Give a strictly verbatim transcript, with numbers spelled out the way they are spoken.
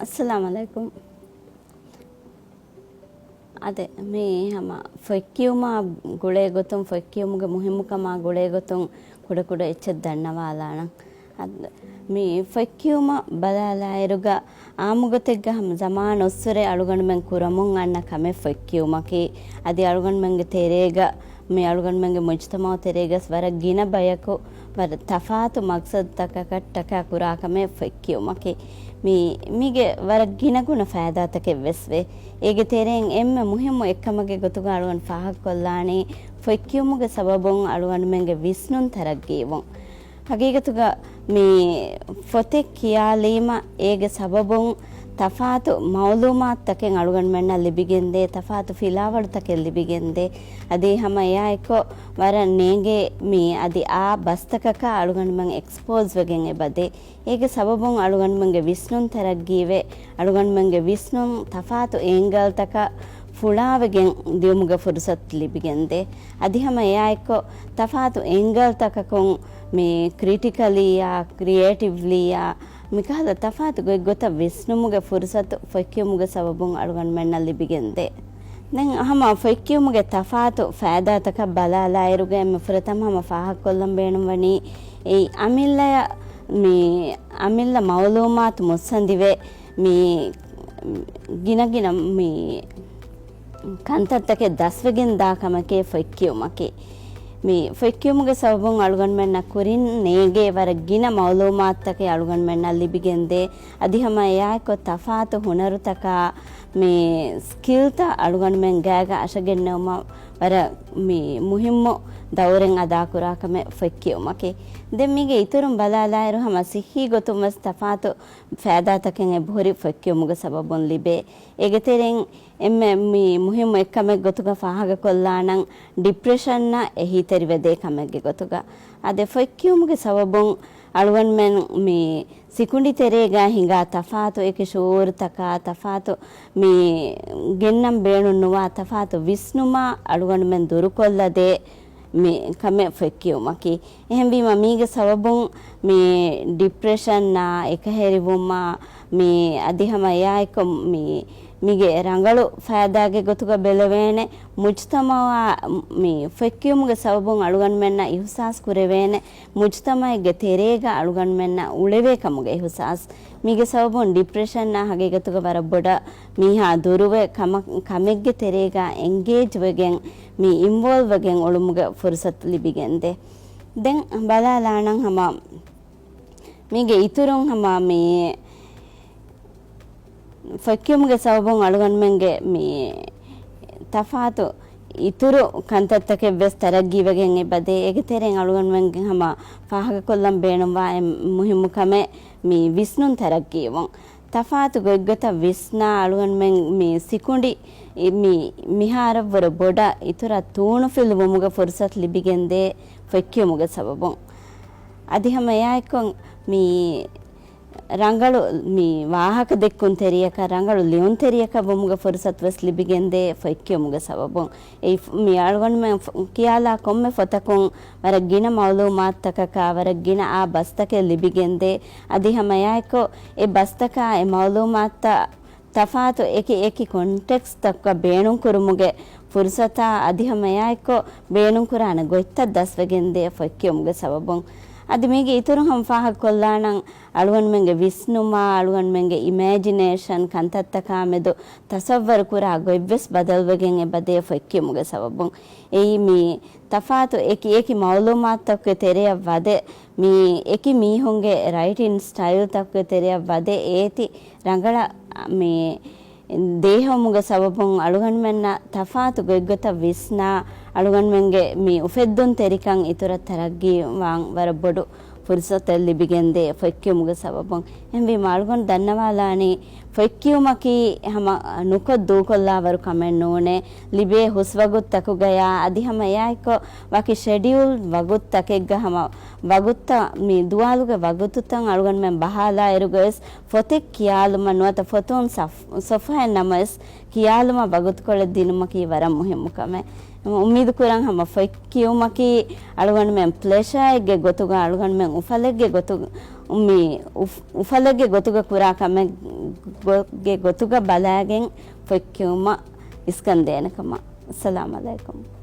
އައްސަލާމު ޢަލައިކުމް. އާދެ، މި ހަމަ ފޮތްކިޔުމާ ގުޅޭ ގޮތުން، ފޮތްކިޔުމުގެ މުހިއްމުކަމާ ގުޅޭ ގޮތުން ކުޑަކުޑަ އެއްޗެއް ދަންނަވާލާނަން. އަދި މި ފޮތްކިޔުމަށް ބަލާލާއިރުގަ އާއްމުގޮތެއްގަ ހަމަ ޒަމާން އޮއްސުރެ އަޅުގަނޑުމެން ކުރަމުން އަންނަ ކަމެއް ފޮތްކިޔުމަކީ. އަދި އަޅުގަނޑުމެންގެ ތެރޭގަ، މި އަޅުގަނޑުމެންގެ މުޖުތަމަޢު ތެރޭގަސް ވަރަށް ގިނަ ބަޔަކު ވަރަށް ތަފާތު މަގްސަދުތަކަކަށްޓަކާ ކުރާ ކަމެއް ފޮތްކިޔުމަކީ. މި، މީގެ ވަރަށް ގިނަގުނަ ފައިދާތަކެއް ވެސް ވޭ. އޭގެ ތެރެއިން އެންމެ މުހިއްމު އެއްކަމެއްގެ ގޮތުގަ އަޅުގަނޑު ފާހަގަކޮށްލާނީ، ފޮތްކިޔުމުގެ ސަބަބުން އަޅުގަނޑުމެންގެ ވިސްނުން ތަރައްގީވުން. ހަގީގަތުގަ މި ފޮތެއް ކިޔާލީމަ، އޭގެ ސަބަބުން ތަފާތު މަޢުލޫމާތުތަކެއް އަޅުގަނޑުމެންނަށް ލިބިގެންދޭ، ތަފާތު ފިލާވަޅުތަކެއް ލިބިގެންދޭ. އަދި ހަމަ އެއާއެއްކޮށް ވަރަށް ނޭނގޭ މި އަދި އާ ބަސްތަކަކާ އަޅުގަނޑުމެން އެކްސްޕޯޒް ވެގެން އެބަދޭ. އޭގެ ސަބަބުން އަޅުގަނޑުމެންގެ ވިސްނުން ތަރައްގީވެ، އަޅުގަނޑުމެންގެ ވިސްނުން ތަފާތު އޭންގަލްތަކަށް ފުޅާވެގެން ދިއުމުގެ ފުރުސަތު ލިބިގެންދޭ. އަދި ހަމަ އެއާއެއްކޮށް، ތަފާތު އޭންގަލްތަކަކުން މި ކްރިޓިކަލީއާ، ކްރިއޭޓިވްލީއާ، މިކަހަލަ ތަފާތު ގޮތްގޮތަށް ވިސްނުމުގެ ފުރުސަތު ފޮތްކިޔުމުގެ ސަބަބުން އަޅުގަނޑުމެންނަށް ލިބިގެންދޭ. ދެން ހަމަ ފޮތްކިޔުމުގެ ތަފާތު ފައިދާތަކަށް ބަލާލާއިރުގަ އެންމެ ފުރަތަމަ ހަމަ ފާހަގަކޮށްލަން ބޭނުންވަނީ، އެއީ އަމިއްލަޔަށް މި އަމިއްލަ މަޢުލޫމާތު މުއްސަނދިވެ، މި ގިނަގިނަ މި ކަންތައްތަކެއް ދަސްވެގެން ދާ ކަމަކޭ ފޮތްކިޔުމަކީ. މި ފޮތްކިޔުމުގެ ސަބަބުން އަޅުގަނޑުމެންނަށް ކުރިން ނޭނގޭ ވަރަށް ގިނަ މަޢުލޫމާތުތަކެއް އަޅުގަނޑުމެންނަށް ލިބިގެންދޭ. އަދި ހަމަ އެއާއެކު ތަފާތު ހުނަރުތަކާ، މި ސްކިލްތައް އަޅުގަނޑުމެން ގާގަ އަށަގެންނެވުމަށް ވަރަށް މި މުހިއްމު ދައުރެއް އަދާކުރާ ކަމެއް ފޮތްކިޔުމަކީ. ދެން މީގެ އިތުރުން ބަލާލާއިރު، ހަމަ ސިއްހީ ގޮތުން ވެސް ތަފާތު ފައިދާތަކެއް އެބަހުރި ފޮތްކިޔުމުގެ ސަބަބުން ލިބޭ. އޭގެ ތެރެއިން އެންމެ މި މުހިއްމު އެއްކަމެއް ގޮތުގަ ފާހަގަކޮށްލާނަން، ޑިޕްރެޝަންއަށް އެހީތެރިވެދޭ ކަމެއްގެ ގޮތުގަ. އާދެ، ފޮތްކިޔުމުގެ ސަބަބުން އަޅުގަނޑުމެން މި ސިކުނޑި ތެރޭގަ ހިނގާ ތަފާތު އެކި ޝުޢޫރުތަކާ، ތަފާތު މި ގެންނަން ބޭނުން ނުވާ ތަފާތު ވިސްނުމާ އަޅުގަނޑުމެން ދުރުކޮށްލަދޭ މި ކަމެއް ފޮތްކިޔުމަކީ. އެހެންވީމަ، މީގެ ސަބަބުން މި ޑިޕްރެޝަންއާ، އެކަހެރިވުމާ، މި އަދި ހަމަ އެއާއެކު މި، މީގެ ރަނގަޅު ފައިދާގެ ގޮތުގަ ބެލެވޭނެ. މުޖުތަމަޢާ، މި ފޮތްކިޔުމުގެ ސަބަބުން އަޅުގަނޑުމެންނަށް އިހުސާސް ކުރެވޭނެ، މުޖުތަމަޢެއްގެ ތެރޭގަ އަޅުގަނޑުމެންނަށް އުޅެވޭ ކަމުގެ އިހުސާސް. މީގެ ސަބަބުން ޑިޕްރެޝަންއާ ހަގީގަތުގަ ވަރަށް ބޮޑަށް މީހާ ދުރުވެ، ކަމަ-، ކަމެއްގެ ތެރޭގަ އެންގޭޖް ވެގެން، މި އިންވޯލްވް ވެގެން އުޅުމުގެ ފުރުސަތު ލިބިގެންދޭ. ދެން ބަލާލާނަން ހަމަ މީގެ އިތުރުން ހަމަ މި ފޮތްކިޔުމުގެ ސަބަބުން އަޅުގަނޑުމެންގެ މި ތަފާތު އިތުރު ކަންތައްތަކެއް ވެސް ތަރައްގީވެގެން އެބަދޭ. އޭގެ ތެރެއިން އަޅުގަނޑުމެންގެ ހަމަ ފާހަގަކޮށްލަން ބޭނުންވާ އެއް މުހިއްމު ކަމެއް މި ވިސްނުން ތަރައްގީވުން. ތަފާތު ގޮތްގޮތަށް ވިސްނާ އަޅުގަނޑުމެން މި ސިކުނޑި މި މިހާރަށްވުރެ ބޮޑަށް އިތުރަށް ތޫނުފިލުވުމުގެ ފުރުސަތު ލިބިގެންދޭ ފޮތްކިޔުމުގެ ސަބަބުން. އަދި ހަމަ އެއާއެކު މި ރަނގަޅު މި ވާހަކަ ދެއްކުންތެރިޔަކަށް، ރަނގަޅު ލިޔުންތެރިޔަކަށް ވުމުގެ ފުރުސަތު ވެސް ލިބިގެންދޭ ފޮތްކިޔުމުގެ ސަބަބުން. އެ މި އަޅުގަނޑުމެން ފ-، ކިޔާލާ ކޮންމެ ފޮތަކުން ވަރަށް ގިނަ މަޢުލޫމާތުތަކަކާ، ވަރަށް ގިނަ އާ ބަސްތަކެއް ލިބިގެންދޭ. އަދި ހަމަ އެއާއެކު އެ ބަސްތަކާ އެ މަޢުލޫމާތުތައް ތަފާތު އެކި އެކި ކޮންޓެކްސްޓްތަކަށް ބޭނުންކުރުމުގެ ފުރުސަތާ އަދި ހަމަ އެއާއެއްކޮށް ބޭނުންކުރާނެ ގޮތްތައް ދަސްވެގެންދޭ ފޮތްކިޔުމުގެ ސަބަބުން. އަދި މީގެ އިތުރުން ހަމަ ފާހަގަކޮށްލާނަން، އަޅުގަނޑުމެންގެ ވިސްނުމާ، އަޅުގަނޑުމެންގެ އިމޭޖިނޭޝަން ކަންތައްތަކާ މެދު ތަސައްވަރު ކުރާ ގޮތްވެސް ބަދަލުވެގެން އެބަދޭ ފޮތްކިޔުމުގެ ސަބަބުން. އެއީ މި ތަފާތު އެކި އެކި މަޢުލޫމާތުތަކުގެ ތެރެއަށް ވަދެ، މި އެކި މީހުންގެ ރައިޓިން ސްޓައިލްތަކުގެ ތެރެއަށް ވަދެ އޭތި ރަނގަޅަށް މި ދޭހަވުމުގެ ސަބަބުން އަޅުގަނޑުމެންނަށް ތަފާތު ގޮތްގޮތަށް ވިސްނާ، އަޅުގަނޑުމެންގެ މި އުފެއްދުންތެރިކަން އިތުރަށް ތަރައްގީވާން ވަރަށް ބޮޑު ފުރުސަތެއް ލިބިގެންދޭ ފޮތްކިޔުމުގެ ސަބަބުން. އެހެންވީމަ އަޅުގަނޑު ދަންނަވާލާނީ، ފޮތްކިޔުމަކީ ހަމަ ނުކޮށް ދޫކޮށްލާވަރު ކަމެއް ނޫނޭ. ލިބޭ ހުސްވަގުތުތަކުގަޔާ އަދި ހަމަ އެއާއެއްކޮށް ވަކި ޝެޑިއުލް ވަގުތުތަކެއްގަ ހަމަ ވަގުތުތައް، މި ދުވާލުގެ ވަގުތުތައް އަޅުގަނޑުމެން ބަހާލާއިރުގަވެސް ފޮތެއް ކިޔާލުމަށް ނުވަތަ ފޮތުން ސަފް-، ސޮފްހާއެއް ނަމަވެސް ކިޔާލުމަށް ވަގުތުކޮޅެއް ދިނުމަކީ ވަރަށް މުހިއްމު ކަމެއް. އުއްމީދު ކުރަން ހަމަ ފޮތް ކިޔުމަކީ އަޅުގަނޑުމެން ޕްލެޝާއެއްގެ ގޮތުގަ، އަޅުގަނޑުމެން އުފަލެއްގެ ގޮތު-، މި އުފް-، އުފަލެއްގެ ގޮތުގަ ކުރާ ކަމެއް، ގޮ-، ގެ ގޮތުގަ ބަލާގެން ފޮތް ކިޔުމަށް އިސްކަން ދޭނެ ކަމަށް. އައްސަލާމް އަލައިކުމް.